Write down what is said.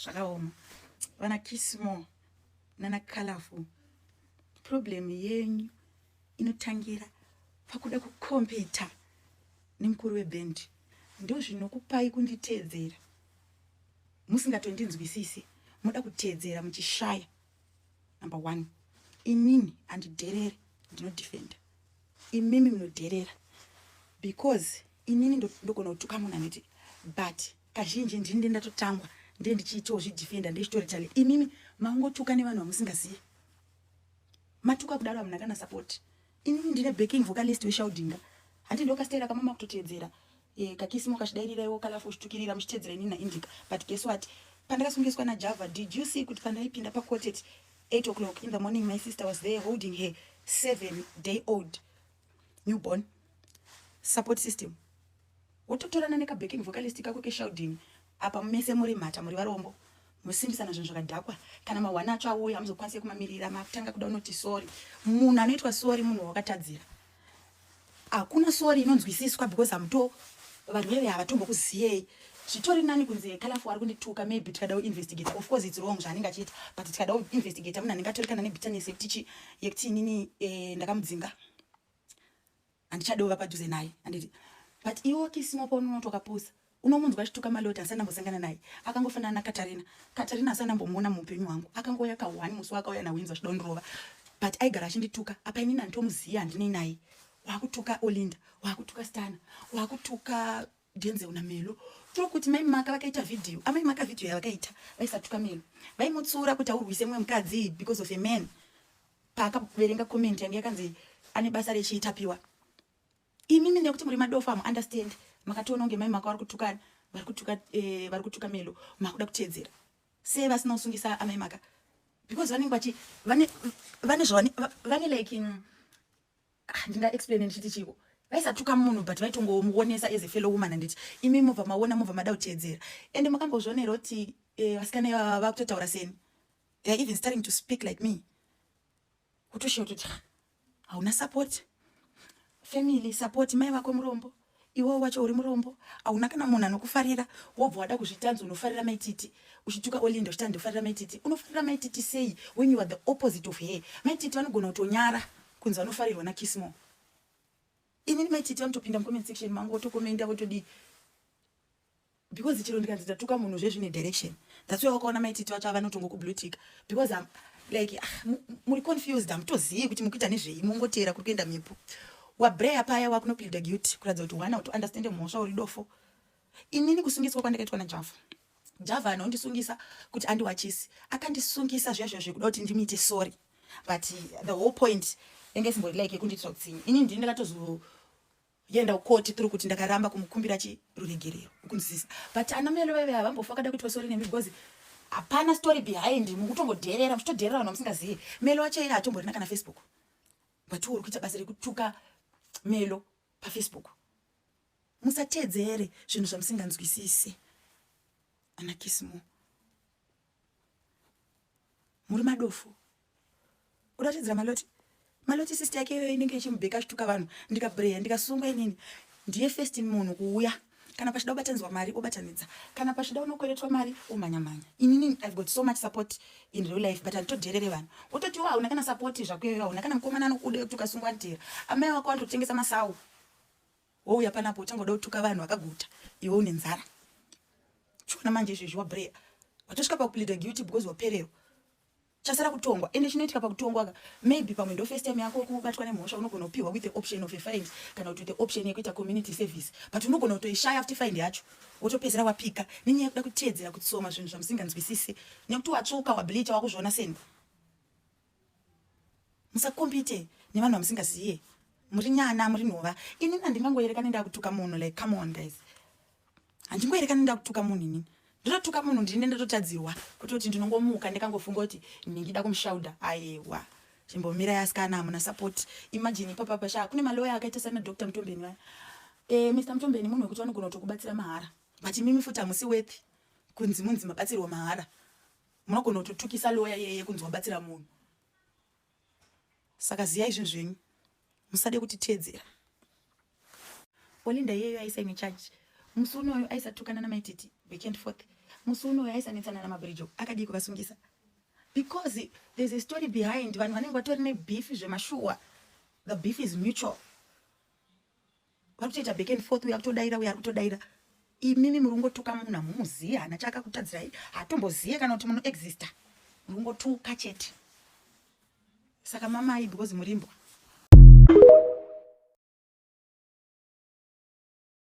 Zvakaoma. Vana Kismo nana Colorful, problem yenyu inotangira pakuda kukompita nemukuru webhendi. Ndozvinokupai kunditeedzera musingatondinzwisisi, moda kuteedzera muchishaya. Number one, inini handidherere, ndinodefenda. Imimi munodherera because inini ndogona kutuka munhu anoti, but kazhinji ndini ndatotangwa, ndiye ndichiitawo zvidefenda, ndichitoretale. Imimi mangotuka nevanhu vamusingazivi, matuka kudaro hamuna kana support. Inini ndine backing vocalist weshaudinga, handi ndokastera kamama kutoteedzera kaKismo kachidairira, Colorful uchitukirira muchiteedzera inini naIndica. But guess what? Pandakasungiswa naJava, did you see kuti pandaipinda pacourt at 8 o'clock in the morning, my sister was there holding her 7 day old newborn? Support system, wototorana nekabacking vocalist kako keshauding apa, mese muri mhata, muri varombo, musimbisana zvinhu zvakadhakwa. Kana mahwana acho auya, hamuzokwanisi kumamirira, makutanga kuda unoti sorry. Munhu anoitwa sorry munhu wakatadzira. Hakuna sorry inonzwisiswa because hamuto vanhu veve havatombokuziyei. Zvitori nani kunzi Colorful ari kundituka, maybe tikada kuinvestigata, of course it's wrong zvaanenge achiita, but tikada kuinvestigata, munhu anenge atori kana nebitterness yekuti chi yekuti inini ndakamudzinga, handichadova padhuze naye, handiti? But iwo Kisimo, paunonoti wakapusa, unomunzwa achituka Maloti, asati ndambosangana naye. Akangofanana naKatarina. Katarina asati ndambomuona muupenyu hwangu, akangouya kahwani musi waakauya nawinzi achida kundirova, but aigara achindituka. Apa inini handitomuziva, handinei naye. Wakutuka Olinda, wakutuka Stana, wakutuka Denzel naMelo. Tiri kuti Mai Maka vakaita vhidhiyo, amai Maka vhidhiyo yavakaita vaisatuka Melo, vaimutsura kuti aurwise mumwe mukadzi because of a man. Paakaverenga comment yange yakanzi ane basa rechiitapiwa. Imimi nekuti muri madofu, amu understand. Makatoona kunge Mai Maka vari kutukana, vari kutuka Melo, makuda kuteedzera. Sei vasina kusungisa amai Maka? Because vanenge vachi vane zvavane vane like ndinga explain ndichiti chiko? Vaisatuka munhu, but vaitongomuonesa as a fellow woman, handiti? Imi mobva maona, mobva mada kuteedzera. Ende makambozvionera kuti vasikana ivava vakutotaura seni? They are even starting to speak like me. Kutoshiya kutoti hauna support, family support. Mai vako murombo, iwewo wacho uri murombo, hauna kana munhu anokufarira. Wobva wada kuzvitanzi unofarira Maititi, uchituka Olinda, uchiti andofarira Maititi. Unofarira Maititi sei when you are the opposite of her? Maititi vanogona kutonyara kunzi vanofarirwa naKismo. Inini Maititi vanotopinda mucomment section mangu, votokomenda, votodii, because chero ndikanzi ndatuka munhu zvezvine direction. That's why wakaona Maititi vacho avanotongokublutika because I'm like, ah, muri confused, hamutozivi kuti mukuita nezvei, mongotera kuri kuenda mhepo. Wabreya paya, wakunopleada guilty kuratidza kuti wana kuti understand mhosva, uri dofo. Inini kusungiswa kwandakaitwa naJava, Java anondisungisa kuti andiwachisi, akandisungisa zviya zviya zvekuda kuti ndimuite sorry, but the whole point yange isimbori like yekundiitira kutsinyi. Inini ndini ndakatozoenda kukoti through kuti ndakaramba kumukumbira chiruregerero, ukunzwisisa? But ana Melo vaive havambofa kada kuitwa sorry nemi because hapana story behind. Mukutongodherera, muchitodherera vanhu vamusingazivi. Melo wacho iye hatomborina kana Facebook, but uri kuita basa rekutuka Melo paFacebook. Musateedzere zvinhu zvamusinganzwisisi. Ana Kismo, muri madofu. Udatedzera Maloti. Maloti sister yake iyoyo inenge ichimubheka achituka vanhu. Ndikabreya, ndikasungwa, inini ndiye first munhu kuuya. Kana pachida kubatanidzwa mari, obatanidza. Kana pachida unokweretwa mari, omhanya-mhanya. Inini I've got so much support in real life, but handitodherere vanhu. Wototiwo hauna kana support zvako iyoyo, hauna kana mukomana anokuda yekuti ukasungwa nditera. Amai wako vanototengesa masau, wouya panapo utangoda kutuka vanhu vakaguta, iwe une nzara. Chiona manje izvezvi wabreya, watosvika pakupleada guilty because wapererwa, chasara kutongwa. Ende chinoitika pakutongwa ka, maybe pamwe ndo first time yako kubatwa nemhosva, unogona kupiwa with the option of a fine kana kuti with the option yekuita community service, but unogona kutoishaya futi fine yacho, wotopedzera wapika nenyaya yekuda kuteedzera kutsoma zvinhu zvamusinganzwisisi, nekuti watsvuka, wableacha, wakuzviona seni. Musakompite nevanhu vamusingaziye. Muri nyana, muri nhova. Inini handingangoerekani ndakutuka munhu. Like, come on guys, handingoerekani ndakutuka munhu. Inini ndototuka munhu ndine ndototadzirwa kutoti ndinongomuka ndikangofunga kuti ndingida kumushauda. Aiwa, chimbomira yasikana, hamuna support. Imagine ipapa pasha kune maloya akaita sana Dr Mutombeni vaya. Mr Mutombeni munhu wekuti vanogona kutokubatsira mahara, but imimi futi hamusi worth kunzi munzi mabatsirwa mahara. Munogona kutotukisa loya iyeye kunzi wabatsira munhu. Saka ziyai zvinhu zvenyu, musade kutiteedzera. Olinda iyeyo aisa imwe charge. Musi unoyo aisatukana namaititi back and forth. Musi unoyo aisanetsana namabridjo, akadii kuvasungisa? Because there's a story behind. Vanhu vanenge vatori nebeef zvemashuwa. The beef is mutual. Vari kutoita back and forth, uyo akutodaira, uyo ari kutodaira. Imimi muri kungotuka munhu hamumuziye, hana chaakakutadzirai, hatomboziye kana kuti munoexista. Muri kungotuka chete. Saka mamai, because murimbwa.